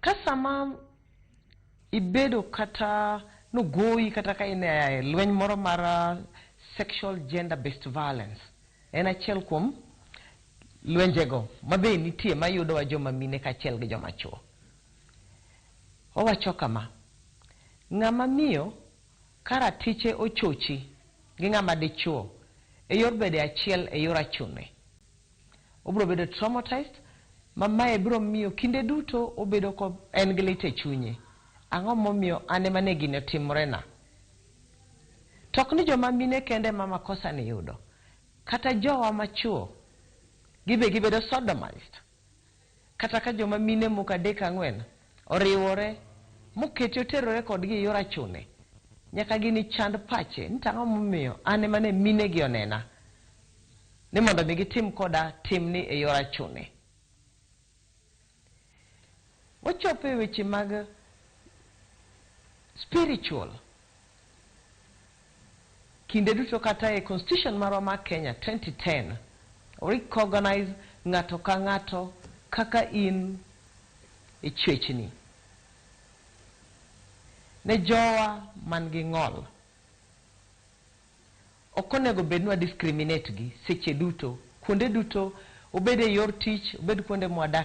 Ka sama ibedo kata nogoyi kata ka in e lweny moro mar sexual gender based violence, en achiel kuom lwenjego mabe nitie mayudowa joma mine kaachiel gi joma chuo. Owacho kama, ng'ama miyo ka ratiche ochochi gi ng'ama dichuo e yor bedo achiel e yor achune, obiro bedo traumatized ma mae biro miyo kinde duto obedo ko en gi lit e chunye. Ang'o momiyo an ema ne gini otimorena? To ok ni joma mine kende ema makosa ni yudo. Kata jowa machuo, gibe gibedo sodomized. Kata ka joma mine moko adek ang'wen oriwore moketi oterore kodgi e yor achune, nyaka gini chand pache ni to ang'o momiyo an ema ne mine gi onena ni mondo mi gitim koda timni e yor achune. Wachopo e weche mag spiritual. Kinde duto kata e constitution marwa mar Kenya 2010 recognize ng'ato ka ng'ato kaka in e chwechni. Ne jowa man gi ng'ol, ok onego bed ni wa discriminate gi seche duto, kuonde duto, obed e yor tich, obed kuonde mwadak.